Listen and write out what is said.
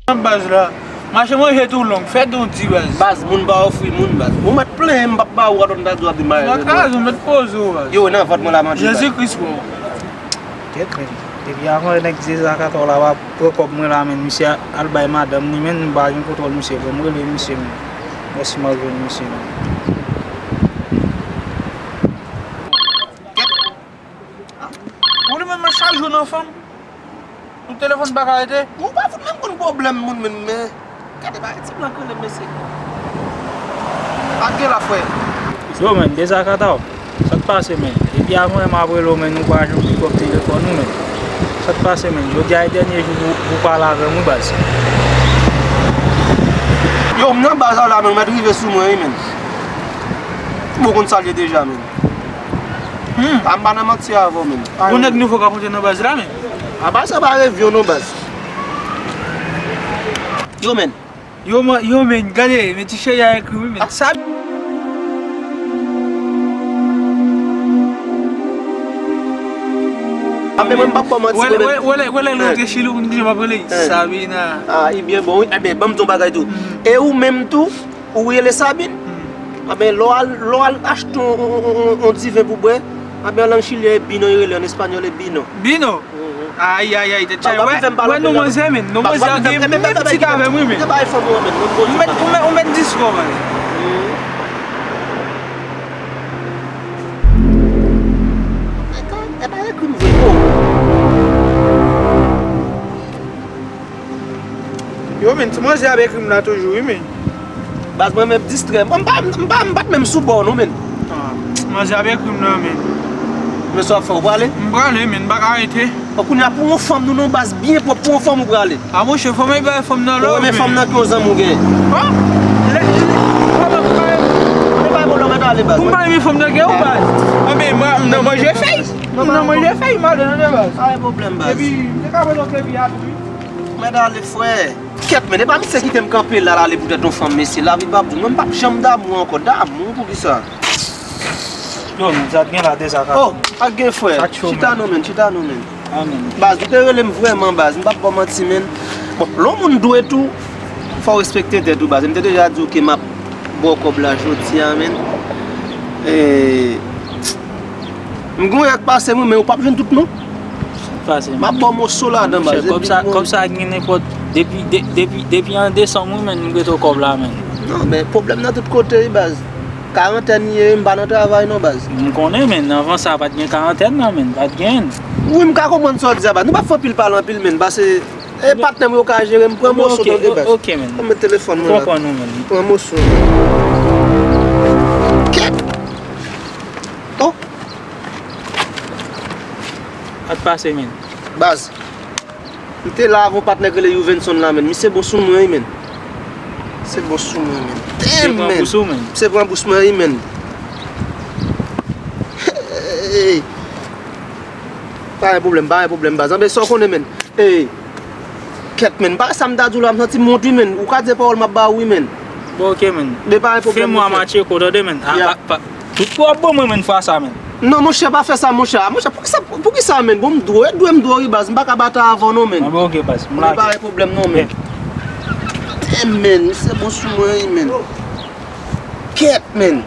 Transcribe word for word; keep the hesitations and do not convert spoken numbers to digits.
Nan baz la. Mache manje tou long, fè don di baz. Baz, moun pa ofri moun, baz. Ou mèt plenyen, m p ap ba ou, atò m ta di w ap di m pa. Nan kaz, ou mèt poze w, baz. Yo, nan vant mwen la, manje, baz. Jezi Kris, bro. Kèt, men. Depi avan nèg Deza Katò la, w ap pran kòb mwen la, men. Misye al bay madanm ni, men, m pa gen kontwòl misye, bro. M rele misye, men. Mèsi, m al jwenn misye, men. Ou li menm chak jou nan fanm. Ou telefòn pa ka rete. Ou pa fout menm konn pwoblèm moun menm, men. Gade bagay ti blan k rele m, mesye. Pa gen la, frè. Yo, men, Deza Katò. Sa k pase, men? Depi avan yè m ap rele w, men, ou pa janm pik up telefòn ou, men. Sa k pase, men? Jodi a e dènye jou pou, pou pale avè m, wi, baz. Yo, m nan baz la, men, ou mèt rive sou mwen, wi, men. Bon, konn sa l ye deja, men. Hmm. A, m pa nan manti avè w, men. Gon nèg nouvo k ap monte nan baz la, men. A, baz sa pa revyon non, baz. Yo, men. Yo, man, yo, men, gade, men ti cheri a ekri, wi, men. Sa. A, men mwen, m p ap ba w manti, wè, men. Wè, wè, wè, wè, lè nou antre Chili, ou konn kijan m ap rele? Sabina. A, li byen bon, wi. Enben, ban m di w yon bagay tou. E ou menm tou, ou rele Sabine? Anben, lè w al, lè w al achte yon, yon, yon, yon, yon diven pou bwè, anben, an lang chilyen e bino, yo rele, an espanyòl e bino. Bino? Mhm. Ay, ay, ay, tèt chaje. Wè, wè, non manzè, men, non manzè a gen menm ti avè m, wi, men. Ou mèt, ou mèt, ou mèt diskò, man. Yo, men, ti manzè ap ekri m la toujou, wi, men. Baz, mwen menm distrè. Mwen, m pa, m pa, m pa t menm sou bò, non, men. Ah, manzè ap ekri m nan, men. Men sa w ap fè, ou prale? M prale, men, m pa ka rete. Bon, kounye a, pou yon fanm, nou nan baz byen pwòp, pou yon fanm, ou prale? A, monchè, fanm, e bay fanm nan love. Ou renmen fanm nan ki yon zanmi w genyen? Ah, lè, lè, fanm nan, pou m pa renmen fanm nan gen ou, baz. Anben, m nan manje fèy. M nan manje fèy, m ale nan baz. Pa gen pwoblèm, baz. Epi, m te ka pran yon klepi a tou, wi. Mèt ale, frè. Kèt, men, e pa misye kite m kanpe la, l ale poutèt yon fanm, mesye. Lavi p ap di w, mwen, m p ap janm damou ankò. Damou, poukisa? Yo, men, sa t gen la, Deza Katò. Oh, pa gen, frè. Chita non, men, chita non, men. Baz, ou te rele m vrèman, baz. M p ap ba w manti, men. Bon, lè yon moun dwe tou, fò w respekte tèt ou, baz. M te deja di w ke m ap ba w kòb la jodi a, men. E, M gen yon yè k pase m wi, men ou p ap jwenn tout non. Sa k pase, men? M ap ba w moso ladan, baz. Kòb sa, kòb sa gen nenpòt, depi, de-, depi, depi an desanm wi, men, m prete w kòb la, men. Non, men pwoblèm nan tout kote wi, baz. Karantèn ye, m pa nan travay non, baz. M konnen, men, anvan sa, pa t gen karantèn nan, men, pa t gen. Wi, m ka konprann sa w di a, baz. Nou p ap fè anpil pale anpil, men, pase e patnè m yo ka jere, m pran moso tande, baz. Ok, men. Ban m met telefòn mwen la. M konprann ou, men. Pran moso. Kèt! Oh! Sa k pase, men? Baz, m te la avè yon patnè k rele Youvenson la, men. Misye bon sou mwen, wi, men. Misye bon sou mwen, men. Damn, men. Misye pran bous ou, men. Misye pran bous mwen, wi, men. Hey! Pa gen pwoblèm, pa gen pwoblèm, baz. Anben, sa w konnen, men. Hey! Kèt, men. Pa sa m ta di w la, m santi m wont, wi, men. Ou ka di pawòl m ap ba ou, wi, men. Bon, ok, men. Men pa gen pwoblèm, monchè. Fè mwen matche kou, tande, men. A, pa, pa. Tout pou ap ban mwen, men, fwa sa, men. Non, monchè, pa fè sa, monchè. Monchè, poukisa, poukisa, men? Bon, m dwe, dwe, m dwe, wi, baz. M pa ka batay avè w, non, men. Bon, ok, baz. M lage. Men pa gen pwoblèm, non, men. Damn, men. Misye bon sou mwen, wi, men. Kèt, men.